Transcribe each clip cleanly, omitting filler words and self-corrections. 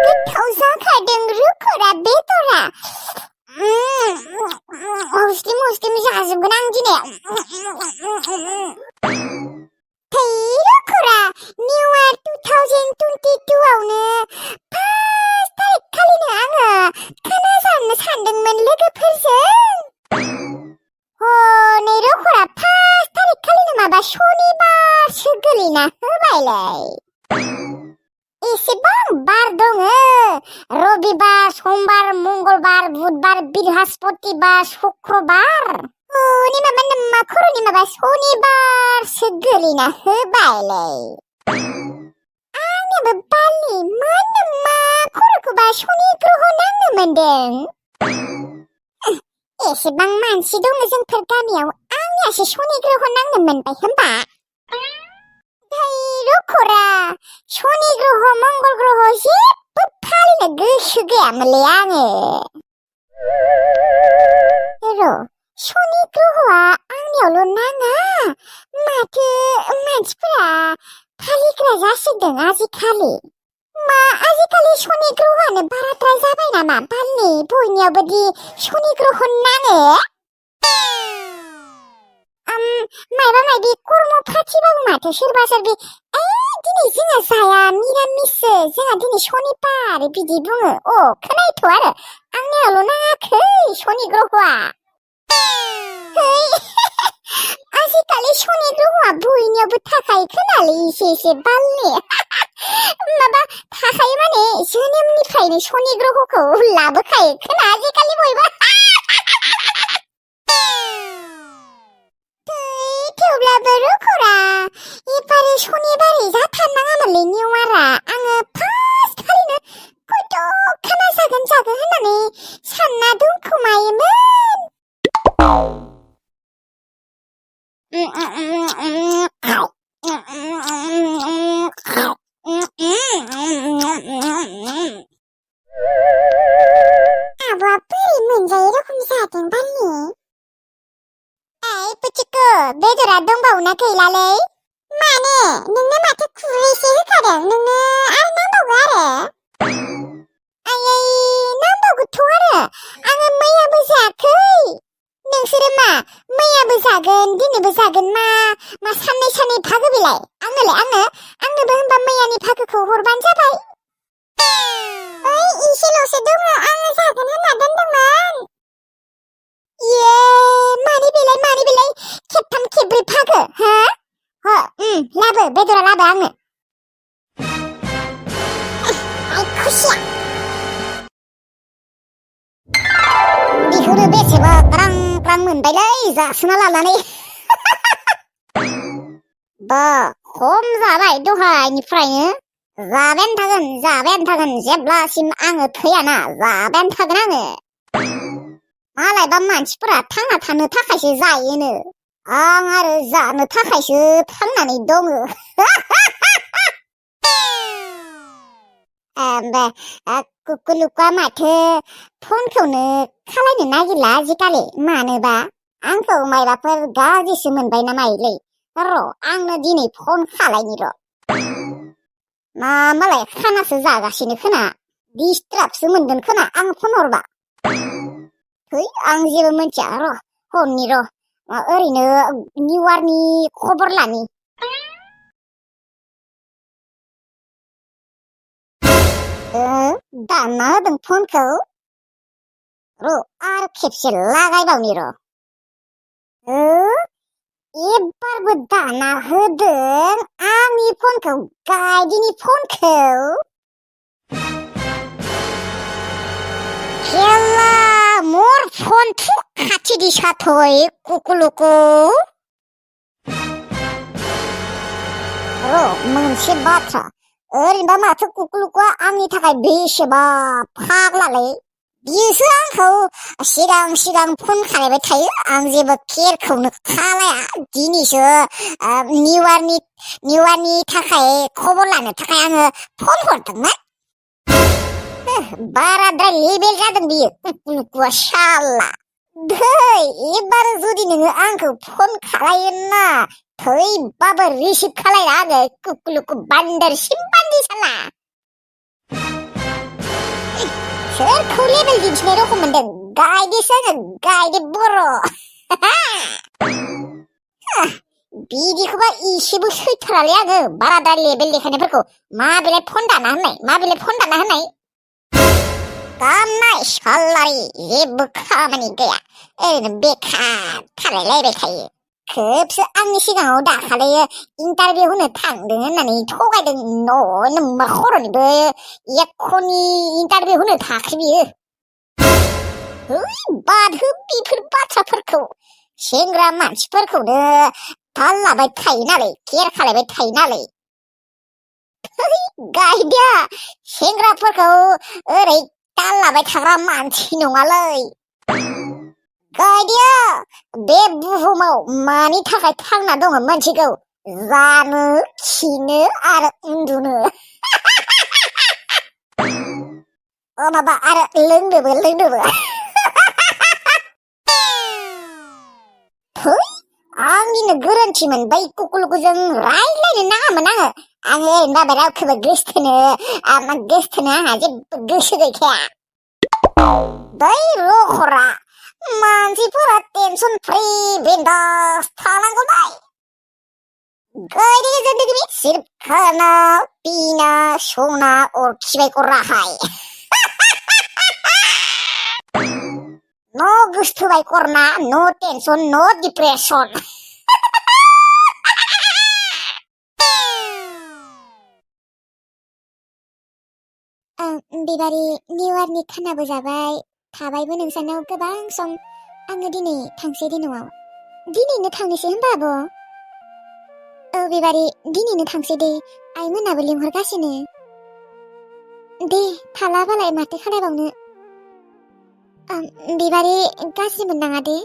गोथाव जाखादों रोखोरा बेदरा। मुस्लिम जाजोबगोन आं दिनै। रोखोरा निउ इयार 2022 आवनो फार्स्ट तारिख खालिनो आङो खाना जानो सानदोंमोन लोगोफोरजों। नै रोखोरा फार्स्ट तारिख खालिनो माबा शनिबारसो गोलैना होबायलाय। एसेबां बार दङ, रबिबार, समबार, मंगलबार, बुधबार, बृहस्पतिबार, शुक्रबार। मा खर'नि माबा शनिबारसो गोलैना होबायलाय। आंनियाबो बालनि मा खर'खौबा शनि ग्रह नांनो मोनदों। एसेबां मानसि दङ जोंफोर गामियाव, आंनियासो शनि ग्रह नांनो मोनबाय होनबा? रखरा शनि ग्रह मंगल ग्रह जेबो फालिनो गोसो गैयामोनलै आङो। शनि ग्रहआ आंनियावल' नाङा, माथो मानसिफोरा फालिग्रा जासिगोन आजिखालि। आजिखालि शनि ग्रहआनो बाराद्राय जाबाय नामा? बालनि बयनियावबोदि शनि ग्रह नाङो। मायबा मायबि कर्म फाथिबाबो माथो सोरबा सोरबि दिनै जोंहा जाया मिरामिससो, जोंहा दिनै शनिबार बिदि बुङो। खोनायोथ' आरो आंनियावल' नाङाखै शनि ग्रहआ। आजिखालि शनि ग्रहआ बयनियावबो थाखायो खोनालै एसे बालनि। माबा थाखायो माने जोनोमनिफ्रायनो शनि ग्रहखौ लाबोखायो खोना आजिखालि बयबो। थेवब्लाबो रोखरा एबारे शनिबारै जाथारनाङामोनलै निउ इयारआ। आङो फार्स्ट खालिनो खयथ' खाना जागोन होननानै सानना दंखोमायोमोन। आब'आ बोरै मोनजायै रखम जादों बालनि। पुचिको बेदरा दंबावो ना गैलालै? माने नोंनो माथो खुरैसे होखादों, नोंनो आरो नांबावगौ आरो? नांबावगौथ' आरो आङो मैयाबो जायाखै। नोंसोरो मा मैयाबो जागोन दिनैबो जागोन मा साननै भागो बेलाय? आंनोबो होनबा मैयानि भागोखौ हरबानो जाबाय। इसेल'सो दङ, आङो जागोन होनना दोनदोंमोन। मानि बेलाय खेबथाम खेबब्रै भागो लाबो बेदरा लाबो आंनो। खुसिया बेखौनो बेसेबा क्रां मोनबायलै जासोना लानानै। खम जाबाय दहायनिफ्रायनो। जाबायानो थागोन जेब्लासिम आङो थैयाना जाबायानो थागोन आङो। मालायबा मानसिफोरा थांना थानो थाखायसो जायोनो, आं आरो जानो थाखायसो थांनानै दङ। कुकुलुका माथो फनखौनो खालायनो नागिरला आजिखालि, मानोबा? आंखौ मायबाफोर गाज्रिसो मोनबाय ना मायोलै? आंनो दिनै फन खालायनि र'। मालाय खानासो जागासिनो खोना, डिस्टार्बसो मोनगोन खोना आं फन हरबा। आं जेबो मिथिया हरनि र'। ओरैनो निउ इयारनि खबर लानि। दानना होदों फनखौ। आरो खेबसे लागायबावनि र'। एबारबो दाना होदों आंनि फनखौ, गाइदिनि फनखौ। मोर फन खाथि दिसाथय कुकुलुकु। मोनसे बाथ्रा, ओरैनोबा माथो कुकुलुकुआ आंनि थाखाय बेसेबा फाग्लालै। बियोसो आंखौ सिगां फन खालायबाय थायो, आं जेबो केरखौनो खालाया। दिनैसो निउ इयारनि थाखाय खबर लानो थाखाय आङो फन हरदोंमोन। बाराद्राय लेबेल जादों बियो कुकुलुकुआ साला। दै एबार जुदि नोङो आंखौ फन खालायोना थैबाबो रिसिभ खालायना आङो कुकुलुकु बान्दार सिम्पान्जि साला सोरखौ लेबेल दिन्थिनाय रखम मोनदों गायदेसो आङो गायदे बर' बिदिखौबा इसेबो सैथारालै आङो बाराद्राय लेबेल देखायनायफोरखौ माबेलाय फन दाना होननाय गामनाय सालारि जेबो खामानि गैया ओरैनो बेखार थालायलायबाय थायो खोबसो आंनि सिगाङाव दाखालि इन्टारभिउ होनो थांदों होननानै थगायदों नोम्मा खर'निबो एख'नि इन्टारभिउ होनो थाखै बियो बादहो बेफोर बाथ्राफोरखौ सेंग्रा मानसिफोरखौनो थालाबाय थायो नालाय केयार खालायबाय थायो नालाय गायदिया सेंग्राफोरखौ ओरै तालाबाय थाग्रा मानसि नङालै गायदिया बे बुहुमाव मानि थाखाय थांना दङ मोनथिगौ जानो खिनो आरो उन्दुनो माबा आरो लोंनोबो आंनिनो गोरोन्थि मोनबाय कुकुलुकुजों रायज्लायनो नाङामोन आङो ओरैनो रावखौबो गोसथोनो आंहा जेबो गोसो गैखाया बै रखरा मानसिफोरा टेनसन फ्री बिन्दास थानांगौलाय गई जिंदगी में सिर्फ खाना पीना सोना और खिबाय को राहाय नो गुस्थुबाय करना नो टेंशन नो डिप्रेशन बिबारी निउ इयारनि खानाबो जाबाय थाबायबो नोंसानाव गोबां सम आङो दिनै थांसै दे न'आव दिनैनो थांनोसै होनबा आब' बिबारी दिनैनो थांसै दे आइमोनाबो लिंहरगासिनो दे थालाबालाय माथो खालायबावनो बिबारी गाज्रि मोननाङा दे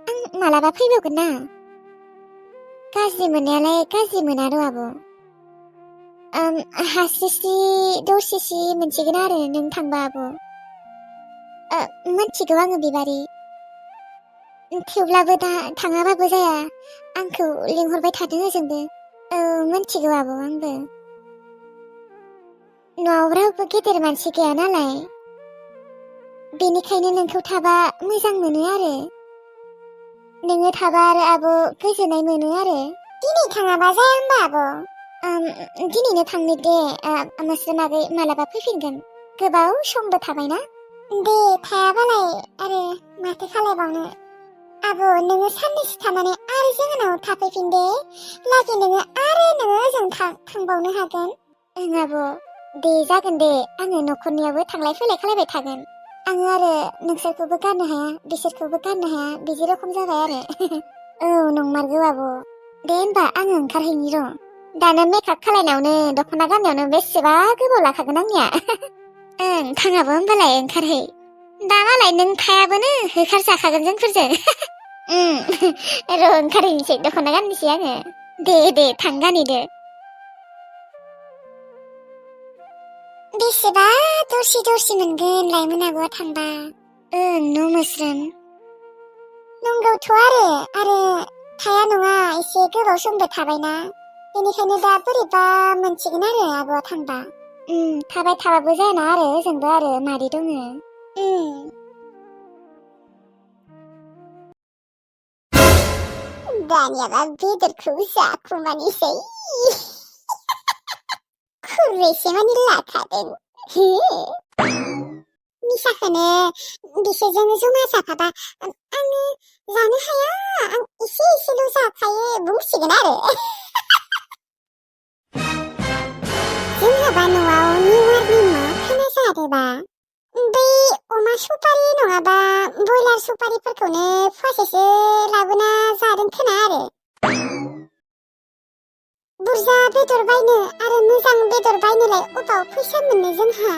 आं मालाबा फैबावगोन ना गाज्रि मोननायालाय गाज्रि मोना र' आब' हास्रिस्रि दसेसि मोनसिगोन आरो नों थांबा आब' मोनथिगौ आङो बिबारी थेवब्लाबो दा थाङाबाबो जाया आंखौ लिंहरबाय थादों ओजोंबो मोनथिगौ आब' आंबो न'आव रावबो गेदेर मानसि गैया नालाय बेनिखायनो नोंखौ थाबा मोजां मोनो आरो नोङो थाबा आरो आब' गोजोननाय मोनो आरो दिनै थाङाबा जाया होनबा आब' दिनैनो थांनो दे मोस्रोमागै मालाबा फैफिनगोन गोबाव समबो थाबायना दे थायाबालाय आरो माथो खालायबावनो आब' नोङो साननैसो थानानै आरो जोंनाव थाफैफिन दे लागै नोङो ओजों थांबावनो हागोन ओं आब' दे जागोन दे आङो न'खरनियावबो थांलाय फैलाय खालायबाय थागोन आङो आरो नोंसोरखौबो गारनो हाया बिसोरखौबो गारनो हाया बिदि रखम जाबाय आरो औ नंमारगौ आब' दे होनबा आङो ओंखारहैनि र' दानो मेकआप खालायनायावनो दख'ना गाननायावनो बेसेबा गोबाव लाखागोन आंनिया ओं थाङाबो होनबालाय ओंखारहै दा मालाय नों थायाबोनो होखारजाखागोन जोंफोरजों र' ओंखारहैनोसै दख'ना गाननोसै आङो दे थां गानहैदो बेसेबा दरसि मोनगोन लाइमोन आब'आ थांबा न' मोस्रोम नंगौथ' आरो थाया नङा एसे गोबाव समबो थाबायना बेनिखायनो दा बोरैबा मोनसिगोन आरो आब'आ थांबा थाबाय थाबाबो जायाना आरो जोंबो आरो मादै दङ दानियाबा बेदरखौ जाखुमानिसै खुरैसे मानि लाखादों निसाखौनो बिसोरजों जमा जाफाबा आङो जानो हाया आं एसेल' जाखायो बुंसिगोन आरो जोंहाबा न'आव निउ इयारनि मा खाना जादोंबा बै अमा सुपारि नङाबा बयलार सुपारिफोरखौनो फवासेसो लाबोना जादों खोना आरो बुरजा बेदर बायनो आरो मोजां बेदर बायनोलाय अबाव फैसा मोननो जोंहा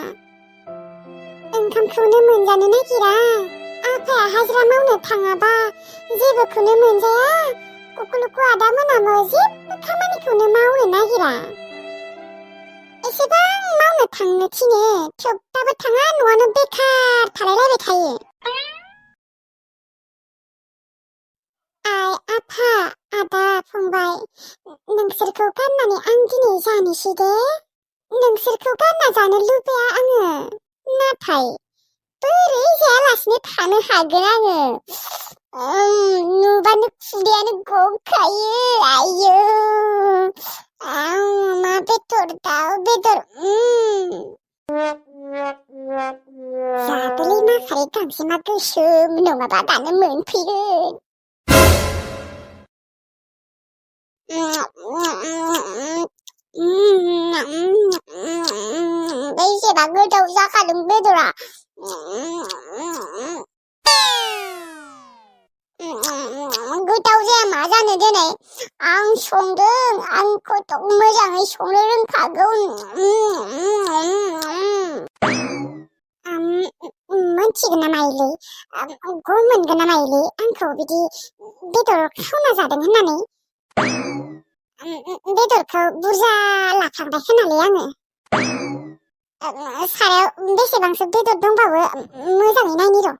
ओंखामखौनो मोनजानो नागिरा आफाया हाजिरा मावनो थाङाबा जेबोखौनो मोनजाया कुकुलुकु आदा मोनाबो जेबो खामानिखौनो मावनो नागिरा एसेबां मावनो थांनो थिनो थेवब्लाबो थाङा न'आवनो बेखार थालायलायबाय थायो आफा, आदा, फंबाय, नोंसोरखौ गाननानै आं दिनै जानोसै दे। नोंसोरखौ गानना जानो लुबैया आङो, नाथाय बोरै जायालासिनो थानो हागोन आङो? नुबानो खुदैयानो गखायो, आयौ। मा बेदर, दाउ बेदर, जादोलै माखारे गांजेमा गोसोम, नङाबा दानो मोनफैगोन। बेसेबा गोथाव जाखादों बेदरा। गोथाव जाया मा जानो दिनै, आं संदों, आं खथ' मोजाङै संनो रोंखागौ। मोनथिगोन ना माइलै, गम मोनगोन ना माइलै आंखौ बिदि बेदर खावना जादों होननानै? बेदरखौ बुरजा लाखांबाय खोनालै आङो। सारायाव बेसेबांसो बेदर दंबावो मोजाङै नायनि र'।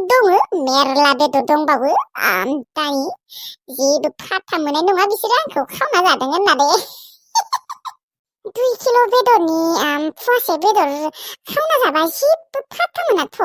दङ, मेरला बेदर दंबावो। दानि जेबो फात्ता मोननाय नङा बिसोरो आंखौ खावना जादों होननानै। 2 किल' बेदरनि फवासे बेदर खावना जाबा जेबो फात्ता मोनाथ'।